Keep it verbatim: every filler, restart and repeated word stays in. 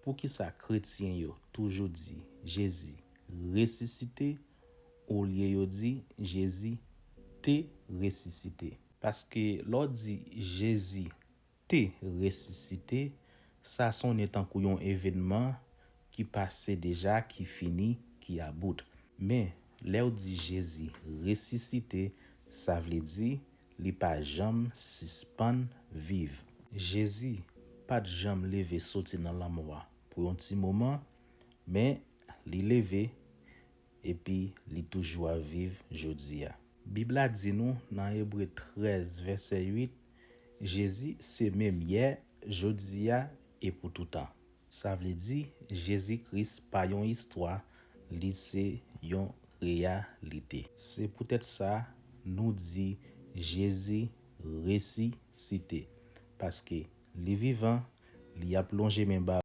Poukisa kretyen yo toujou di Jezi resisite olye yo di Jezi te resisite? Paske lè w di Jezi te resisite, sa sonnen tankou yon evènman ki pase deja, ki fini, ki about. Men, lè w di Jezi resisite, sa vle di li pa janm sispann viv. Jezi pa t janm leve soti nan lanmò a pou yon ti moman, men li leve epi li toujou ap viv jodi a. Bib la di nou nan Ebre trèz, vèsè uit, Jezi se menm yè, jodi a e pou toutan. Sa vle di, Jezi Kris pa yon istwa, li se yon reyalite. Se poutèt sa, nou di Jezi resisite, paske li vivan, li ap lonje men ba